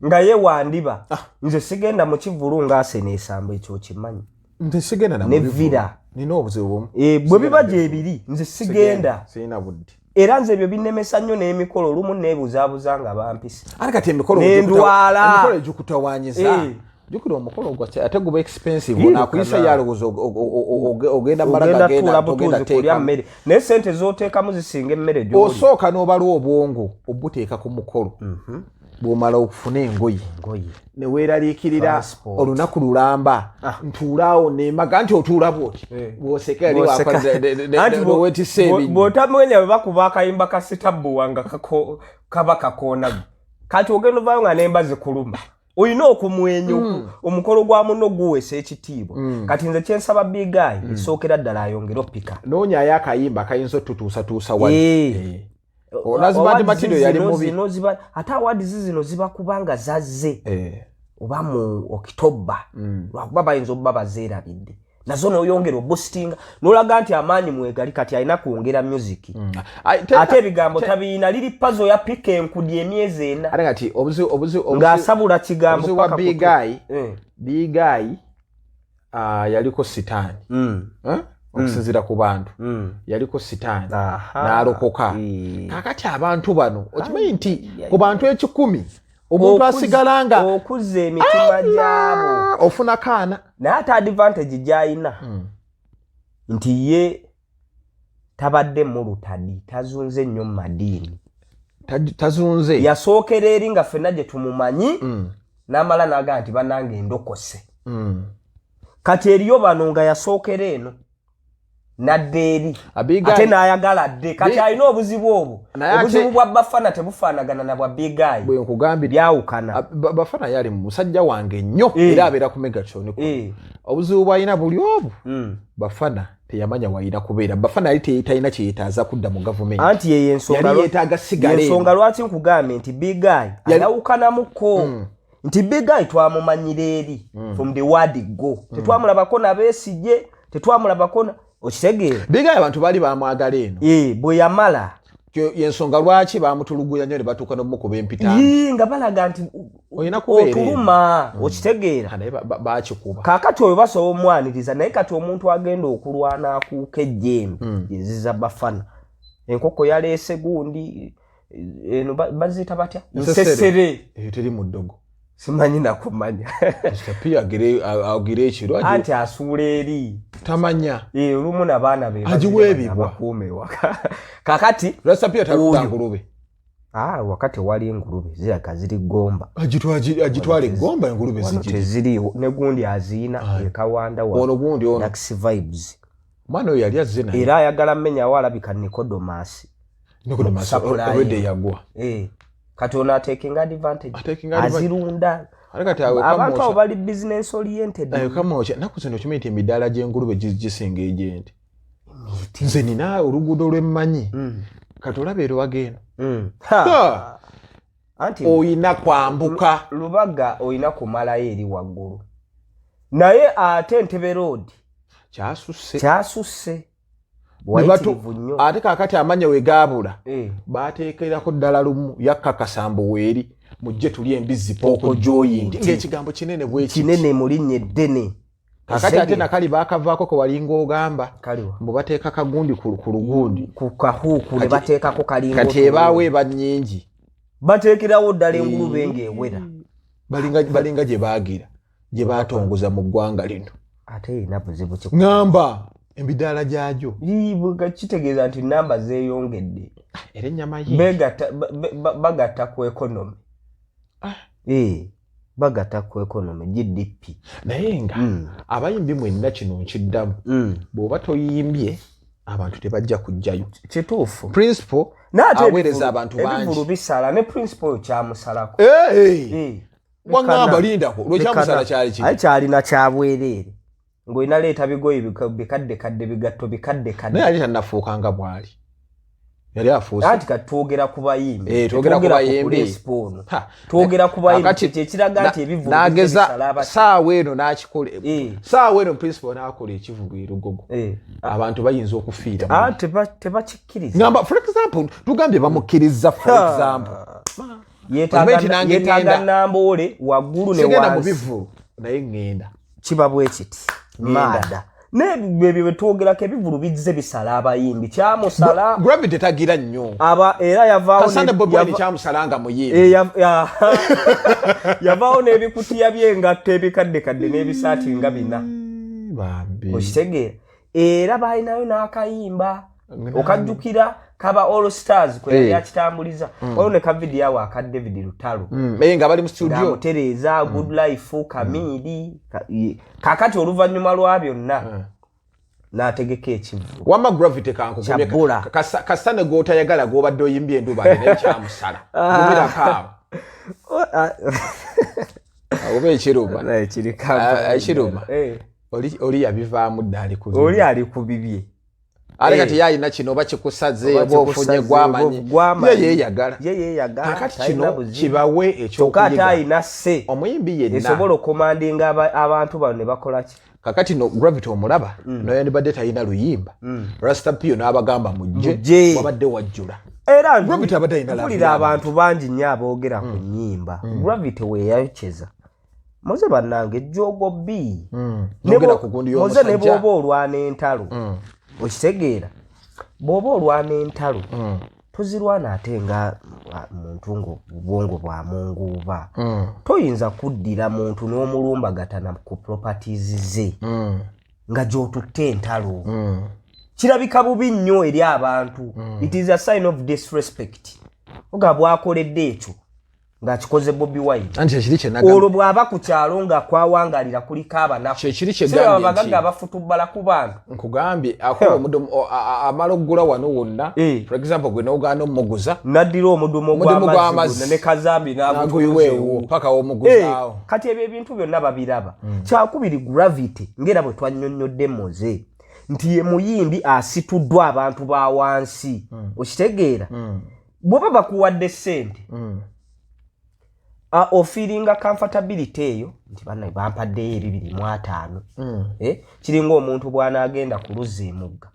nga ye wandiba. Nze sigenda mu kivulu ng'asena esamba, ekyo okimanyi. Nze sigenda na Ne mu bivulu. Villa. Nina obuzibu bumu. Eh, bwe biba gyebiri nze sigenda. Sirina budde. Era nze ebyo binnemesa nnyo n'emikolo, olumu neebuzaabuza nga bampise. Ate kati emikolo Nendwala. Emikolo egikutawanyiza. Eh. Jjukira omukolo gwa ate guba expensive. Yirukana. Ono akuyisa yalowooza ogenda mala Ogenda gagenda tuula togenda butuuzi kulya teekamu. mmere, naye sente z'oteekamu zisinga emmere gy'oli. Osooka n'obala obwongo obuteeka ku mukolo, bw'omala okufuna engoye, Ngoye. ne weeraliikirira Transport. olunaku lulamba ntuulaawo nemaga nti otuula bwoti Eh. bw'oseka yali Bw'oseka. Anti wetisse ebinyo. Bw'otamwenya bwe bakuba akayimba ka sitabbuwa nga kaba kakoonago, kati ogenda ovaayo nga nemba zikuluma, olina okumwenya omukolo gwa munno guweesa ekitiibwa. Kati nze kyensaba Big Guy, esookera ddala ayongere opika. Noonyayo akayimba akayinza otutuusatuusa wali. Eh. Eh. Onazibadde Awards Matindo yali zino mubi. zino ate awards zino ziba kubanga zazze Eh. oba mu Okitoba, lwakuba bayinza okuba bazeerabidde nazo, n'oyongera oboostinga n'olaga nti amaanyi mwegali. Kati alina kwongera music. Ai, Ate ebigambo tabiina, liri pazo yapika enkudi emyezi 4 Ate kati obuzibu ng'asabula kigambo obuzibu bwa paka Big Guy, Eh. Big Guy, ah, yaliko sitaani. Eh? Okusinziira ku bantu, yaliko sitaani n'alokoka. Eh. Kakati abantu bano okimanyi nti ku bantu 1,000 omuntu asigala nga okuzza emitima gyabo. Ofuna kaana. Naye ate advantage gy'ayina nti ye tabadde mulutadi, tazunze nnyo mu madiini. Tazunze. Yasookera eri nga ffenna gye tumumanyi, n'amala n'agamba nti bannange ndokose. Kati eriyo bano nga yasookera eno nadda eri, Big Guy- ate n'ayagala dde. Kati alina obuzibu obwo. Naye ate- Obuzibu bwa Bafana tebufaanagana na bwa Big Guy. Bwe nkugambye, Byawukana. Bafana yali musajja wange nnyo, Eh. era abeera ku Megatron. Eh. Obuzibu bwalina buli obu, Bafana teyamanya wayina kubeera. Bafana yali talina kyeyetaaza kudda mu gavumenti. Anti yeyo ensonga Yali yeetaaga sigala eno. Yensonga lwaki nkugambye nti Big Guy ayawukanamuko, nti Big Guy twamumanyira eri from the word go, tetwamulabako nabeesije, tetwamulabako okitegeera? Big Guy abantu baali bamwagala eno. Eh, bwe yamala Yensonga lwaki bamutulugunya nnyo ne batuuka n'omukuba empitambi. Yii, nga balaga nti Olina kubeera eno. otuluma, okitegeera? Naye bakikuba. Kaakati oyo basobola omwaniriza, naye kati omuntu agenda okulwana akuuka ejjembe eziza Bafana, enkoko yaleese gundi eno baziyita batya? Nsesere. Nsesere. Eyo teri mu ddogo. Simanyi nakumanya. Mr. P agire ekiro Anti asuula eri. Tamanya. Eh, olumu nabaana be Agiwa ebibwa. abakuuma ewaka. Kakati Rasta P talunda Oyo. ngulube. Ah, wakati wali engulube ziraka ziri Gomba. Agitwala egomba engulube Wano zigiri. teziriiwo, ne gundi aziina ekawanda wa Ono gundi ono. Dax Vibes. Omwana oyo yali azze naye. Era ayagala mmenyawo alabika Nicodemus. Nicodemus Supply. already yagwa. Eh, kati ono atekinga advantage. Atekinga advantage. Azirunda. Ate kati awo Abantu abo kamwokya. bali business oriented. Ayo kamwokya. Ennaku zino okimanyi nti emidaala gy'engulube gisinga egy'ente. Nze nina oluguudo lwe mmanyi. Kati olaba erwaga eno. Ha. Ha! Anti Oyina kwambuka. Lubaga oyina kumalayo eri waggulu, naye ate Entebbe Road Kyasusse. Kyasusse. Ne Wayitirivu nnyo. Ate kakati amanya we gaabula, Eh. bateekerako ddala lumu yakkakasa mbu weeri mujje tuli embizzi pork joint, ng'ekigambo kinene bwekiti. Kinene mu linnya eddene. Kakati ate Osege. nakali baakavaako ke walinga ogamba Kaliwa? mbu bateeka kagundi ku lugundi. Ku kahuuku ne bateekako kalinga Kati ebaawo eba nnyingi. Bateekerawo ddala engulube ng'ewera. Balinga gye baagira gye baatongoza mu ggwanga lino. Ate erina buzibu ki? Ŋŋamba emidaala gyagyo. Kitegeeza nti namba zeeyongedde. Era ennyama ye Bagatta ku economy. Ah. Eh, bagatta ku economy, GDP. Naye nga abayimbi mwenna, kino nkiddamu, bw'oba toyimbye abantu tebajja kujjayo. Kituufu. Principal Naye ate aweereza abantu ebivulu bangi. bisala, ne principal oyo kyamusalako. Eh, Eh, waŋŋamba lekana. lindako lwekyamusala kyali Aye kiri. kyalina kyabwereere ng'olina leeta bigoye bikadde kadde, bigatto bikadde kadde. Naye yali tannafuuka nga bw'ali, yali afuuse. Anti kati twogera ku bayimbi. Eh, twogera ku Tetwogera bayimbi. Principal ono. Ha, Twogera ku bayimbi. Kakati Kyekiraga nti ebivulu n'ageza bisala saawa eno n'akikola. Eh. Saawa eno principal n'akola ekivuga erugogo, Eh. abantu bayinza okufiira. Ah, tebakikkiriza. Ngamba for example, tugambye bamukkiriza, for example. Yeetaaga Okimanyi nti nange yeetaaga ŋŋenda. namboole waggulu ne Sigenda mu wansi. bivulu, naye ŋŋenda. Kiba bwe kiti maada nebyo byetwogerako, ebivulu bizze bisala abayimbi, kyamusala. Gravity tagira nnyo. Aba era yavaawo Kasande Bobi Wine kyamusala nga muyimbi. Eh, yavaawo n'ebikutiya by'engatto ebikadde kadde n'ebisaati nga bina. Bambi. Okitegeera, era balinayo n'akayimba okajjukira kaba All Stars kwe yali Eh. akitambuliza, waliwo ne kavidiyo awo aka David Lutalo Naye nga bali mu studio. ng'amutereeza Good Life Kamiiri. Kakati oluvannyuma lwa byonna n'ategeka ekivvulu. Wamma Gravity kankugumye. Kyabbula. Kasa ne gw'otayagala gw'obadde oyimbye enduba naye kyamusala, gumirako awo oba ekiruma. Ah, ekiruma. Eh, Oli yabivaamu dda, ali ku oli ali ku bibye. Ate Eh. kati ye alina kino oba kikusaze Oba oba ofunye kikusaze, gwamanyi. oba gwamanyi. Ye yeeyagala. Ye yeeyagala, Kakati talina kino buzibu. kibawe Kyokka ate ekyokuyiga. alina se Omuyimbi yenna esobola okomandinga abantu bano ne bakola ki? Kakati no Gravity omulaba noyandibadde talina luyimba, Rasta Pio n'abagamba mujje. Mujje. Wabadde wajjula. Era Gravity abadde alina love mpulira y'abantu. abantu bangi nnyo aboogera ku nnyimba. Gravity weeyayokyeza muze bannange jogo b. Ne Nogera ku gundi muze ne y'omusajja. bw'oba olwana entalo, okitegeera, bw'oba olwana entalo tozirwana ate nga muntu nga obwongo bwa munguuba. Toyinza kuddira muntu n'omulumbagatana ku properties ze nga gy'otutte entalo. Kirabika bubi nnyo eri abantu. It is a sign of disrespect oga bwakoledde ekyo ng'akikoze Bobi Wine. Anti kyekiri kyenagamba. Olwo bw'aba ku kyalo nga kwawangalira kuliko abanaku. Kyekiri Siraba kyegambye abagagga nti abafutubbala ku bantu. Nkugambye akola omudumu amala okugula wano wonna. Eh. For example, gwe n'ogaana omuguza Naddira omudumu Omudumu gw'amazzi gw'amazzi. guno ne kazambi naguyiweewo paka womuguzaawo. Eh, kati ebyo ebintu byonna babiraba. Kyakubiri, Gravity ngera bwe twannyonnyodde muze nti ye muyimbi asituddwa abantu ba wansi. Okitegeera, bw'oba bakuwadde ssente, ofeelinga comfortability eyo nti bannaye bampaddeyo 250. Eh, kiringa omuntu bw'anaagenda ku luzzi emugga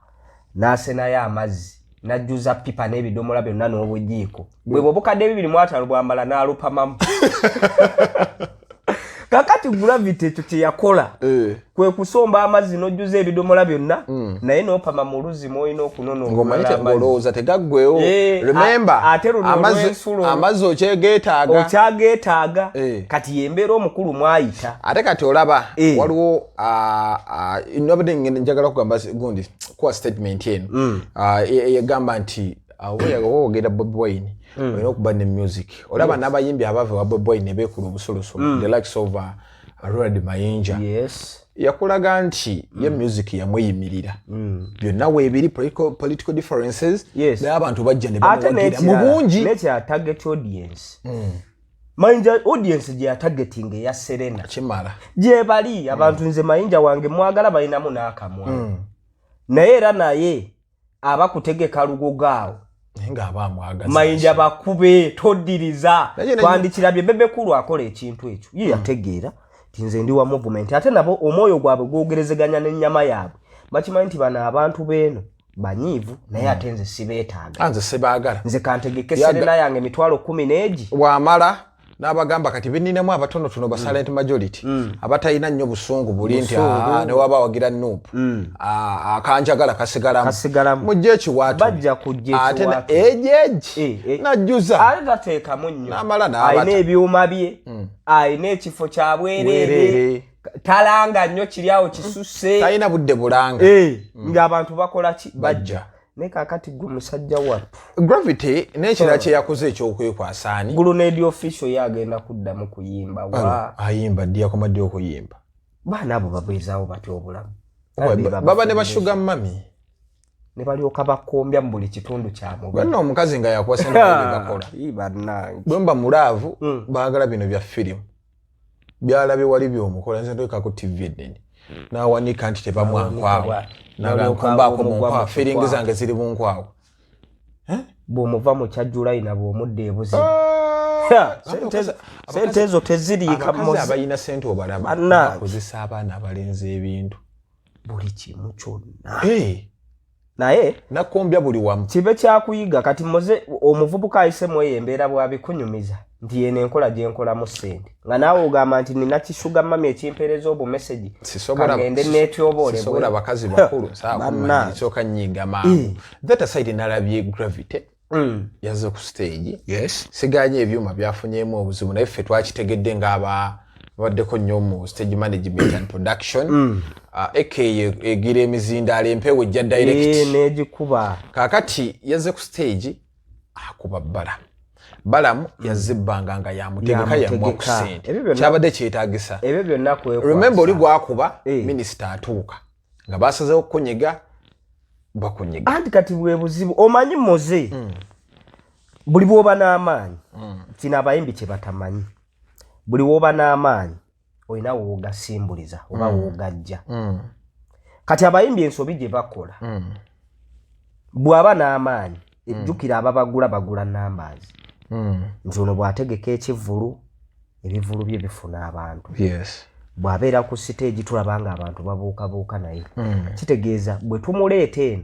n'asenayo amazzi n'ajjuza pipa n'ebidomola byonna n'obujiiko bwe bwe obukadde 250 bwamala n'alupamamu. Kakati Gravity ekyo kye yakola Eh. kwe kusomba amazzi n'ojjuza ebidomola byonna, naye n'opama mu luzzi mw'olina okunona Ng'omanyi olulala amazzi. ng'olowooza tegaggwewo. Eh, Remember, ate luno olw'ensulo. amazzi okyegeetaaga. Okyageetaaga. Eh. Kati yembeera omukulu mwayita. Ate kati olaba Eh. waliwo nabadde njagala kugamba gundi kuwa statement eno. Eyegamba nti oba ogenda Bobi Wine olina okuba ne music. Olaba n'abayimbi abava wa Bobi Wine ne beekula obusolosolo, the likes of Ronald Mayinja. Yakulaga nti ye music yamweyimirira byonna weebiri political differences. Naye abantu bajja ne Ate bamuwagira mu bungi. Nekirala, target audience Mayinja, audience gye yatargeting eya Serena Kimala. gye bali abantu. Nze Mayinja wange mwagala, balinamu n'akamwa, naye era naye aba kutegeka lugogo awo. Naye ng'aba amwagaza. Mayinja bakube toddiriza. Twandikirabye Bebe Cool akola ekintu ekyo ye yategeera nti nze ndi wa movement, ate nabo omwoyo gwabwe gwogerezeganya n'ennyama yaabwe, bakimanyi nti bano abantu beeno banyiivu, naye ate nze sibeetaaga. Ah, nze sibaagala. Nze kantegeke serena yange 100,000 egi. Bw'amala n'abagamba kati beninamu abatonotono ba silent majority abatalina nnyo busungu buli nti Busungu. "Ah, newaba awagira NUP, akanjagala kasigalamu." Kasigalamu. Mujje ekiwaatu. Bajja kujja Ate ekiwaatu. ejeji Eh. najjuza. Ate tateekamu nnyo. N'amala n'abata. Alina ebyuma bye, alina ekifo kya bwereere. Bwereere. Talanga nnyo, kiri awo kisusse. Talina budde bulanga. Ng'abantu bakola ki? Bajja. Naye kakati gwe musajja wattu. Gravity n'ekirala kye yakoze ekyokwekwasa ani? Grenade Official ye agenda kuddamu kuyimba wa? Ayimba ddi? Yakoma ddi okuyimba? Baana abo babeezaawo batya obulamu? Baba ne ba sugar mummy. Ne balyoka bakombya mu buli kitundu kya mubiri. Banna omukazi nga yakuwa sente bakola. Ii, bannange. Bwe mba mu love, baagala bino bya firimu byalabye wali byomukola, nze ntekako TV ennene nawanika nti tebamwankwawo. N'alyoka Nagankombaako mu omugwa nkwawa mu feeling kikwawa. zange ziri mu nkwawa. Bw'omuva mu kyajjulayina bw'omudda ebuzibu. Ah, Sente ezo teziriika. Abakazi Moze. abalina sente obalaba Bannange. bakozesa abaana abalenzi ebintu. Buli kimu kyonna. Eh, Naye nakombya buli wamu. Kibe kyakuyiga kati Moze omuvubuka ayise mu eyo embeera bw'abikunyumiza nti yeno enkola gye nkolamu ssente, nga naawe ogamba nti nina ki sugar mummy ekimpeereza obumesegi. Kagende neetyoboole. Sisobola bakazi bakulu. Bannange. Sooka nyiga mangu. That aside, nalabye Gravity yazze ku stage. Yes. Siganye ebyuma byafunyemu obuzibu, naye ffe twakitegedde ng'aba babaddeko nnyo mu stage management and production. Eke egira emizindaalo, empewo ejja direct. Eh, n'egikuba. Kaakati yazze ku stage akuba Balamu. Balamu yazze ebbanga nga yamutegeka, yamuwa ku Yamutegeka. ssente. Ebyo byonna- Kyabadde kyetaagisa. Ebyo byonna kwekwasa. Remember, oli gwakuba Eh. minisita atuuka nga basazeho kukunyiga, bakunyiga. Anti kati bwe buzibu, omanyi Moze, buli bwoba n'amaanyi, kino abayimbi kye batamanyi, buli woba n'amaanyi olina woogasimbuliza oba woogajja. Kati abayimbi ensobi gye bakola, bw'aba n'amaanyi, ejjukira ababagula bagula numbers, nti ono bw'ategeka ekivvulu, ebivvulu bye bifuna abantu. Bw'abeera ku siteegi tulaba nga abantu babuukabuuka, naye kitegeeza bwe tumuleeta eno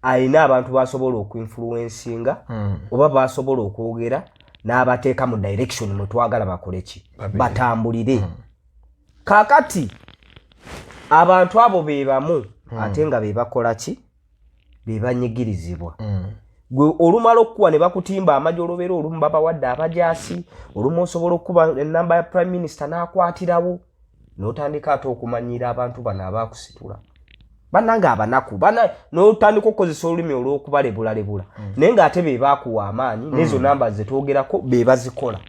ayina abantu basobola okuinfluencinga oba basobola okwogera n'abateeka mu direction mwe twagala bakole ki, batambulire. Kaakati abantu abo be bamu ate nga be bakola ki, be banyigirizibwa. Gwe olumala okukuwa ne bakutimba amajolobero, olumu babawadde abajaasi, olumu osobola okukuba enamba ya prime minister n'akwatirawo n'otandika ate okumanyira abantu bano abakusitula, bannange abanaku bana, n'otandika okukozesa olulimi olw'okubalebulabula, naye ng'ate be baakuwa amaanyi n'ezo namba zetwogerako be bazikola.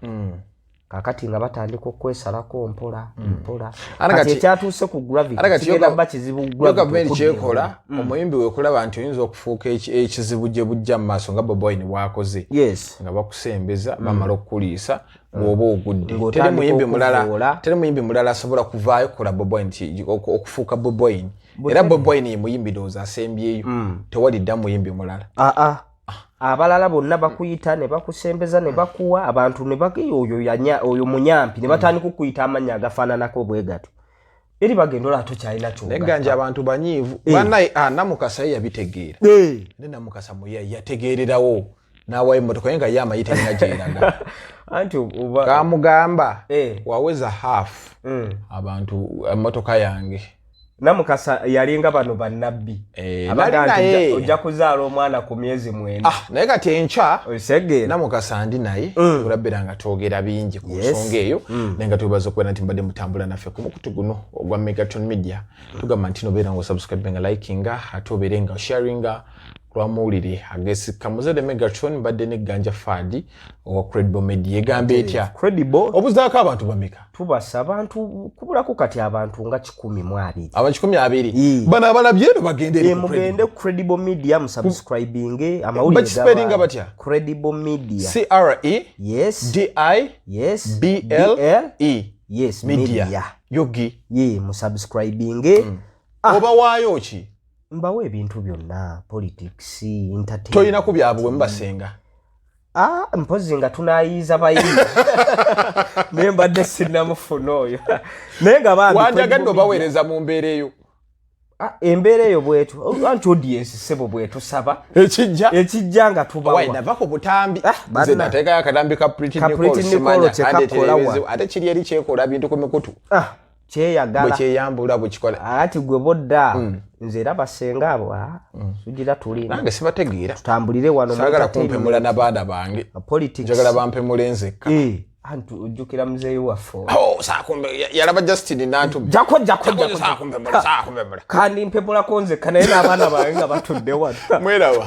Kakati nga batandika okwesalako mpola mpola. Ate Kati ekyatuuse ku Gravity Ate kati kigenda kuba kizibu yo Gravity gavumenti okudda kyekola, omuyimbi wekulaba nti oyinza okufuuka ekizibu gye bujja mu maaso nga Bobi Wine bwakoze, nga bakusembeza, bamala okukuliisa bw'oba ogudde. Ng'otandika Teri muyimbi mulala, okuvoola. teri muyimbi mulala asobola kuvaayo kukola Bobi Wine okufuuka Bobi Wine. Era Bobi Wine ye muyimbi ndowooza asembyeyo, tewali dda muyimbi mulala. Aa, abalala bonna bakuyita ne bakusembeza ne bakuwa abantu ne oyo oyo munyampi, ne batandika okuyita amannya agafaananako bwe gatyo, eri bagenda olaba tokyalina kyogatta. Neganja abantu banyiivu bannaye. Ah, Namukasa ye yabitegeera. Ne Namukasa muye yategeererawo n'awayo emmotoka ye nga ye amanyi terina gyeraga. Anti oba Kamugamba waweza half abantu emmotoka yange. Namukasa yalinga bano bannabbi Eh, abaga nali nti naye. ojja kuzaala omwana ku myezi 9. Ah, naye kati enkya Osegeera. Namukasa ndi naye, tulabira nga twogera bingi ku nsonga eyo. Naye nga twebaza okubeera nti mbadde mutambula naffe ku mukutu guno ogwa Megaton Media. Tugamba nti nobeera nga osubscribinga, likinga, ate obeere nga osharinga lwamawulire agesikka. Muzadde Megatron, mbadde negganja Faadi owa Credible Media. Egamba etya? Credible. Obuzaako abantu bameka? Tubasa abantu kubulako kati abantu nga 120. Aba 120? Ii. Bano abalabye eno bagende eri Eh, ku mugende Credible Media musubscribinge amawulire. Bakispelinga gabaayo. batya? Credible Media. C R E D I B L E Yes. Media. Media. Yogi. Ye musubscribinge. Obawaayo ki? Mbawa ebintu byonna, politics, entertainment. Toyina ku byabwe mubasenga? Ah, mpozi nga tunayiiza bayiiza, naye mbadde sinnamufuna oyo, naye nga bambi Wanjagadde obaweereza mu mbeera eyo. Ah, embeera eyo bwetu anti audience sebo bwetusaba. Ekijja. Ekijja nga tubawa. Nava ku butambi. Ah, nze nateekayo akatambi ka Pretty Ka Nicole, Pretty simanya, Nicole kyekakola andeetera wa. ebizibu. Ate kiri eri kyekola bintu ku mikutu. Ah, kyeyagala. Bwe kyeyambula bwekikola. Ati gwe bodda, nze era basenga abo, sugira tulina. Nange sibategeera. Tutambulire wano mu Saagala entertainment. kumpemula n'abaana bange. Politics. Njagala bampemule nzekka. Eh, anti ojjukira muzeeyi waffe oyo. Oh, yalaba Justin nantu. Jako jako jako. Saakumpemula, saakumpemula. Kandi mpemulako nzekka, naye n'abaana bange nga batudde wano. Mweraba.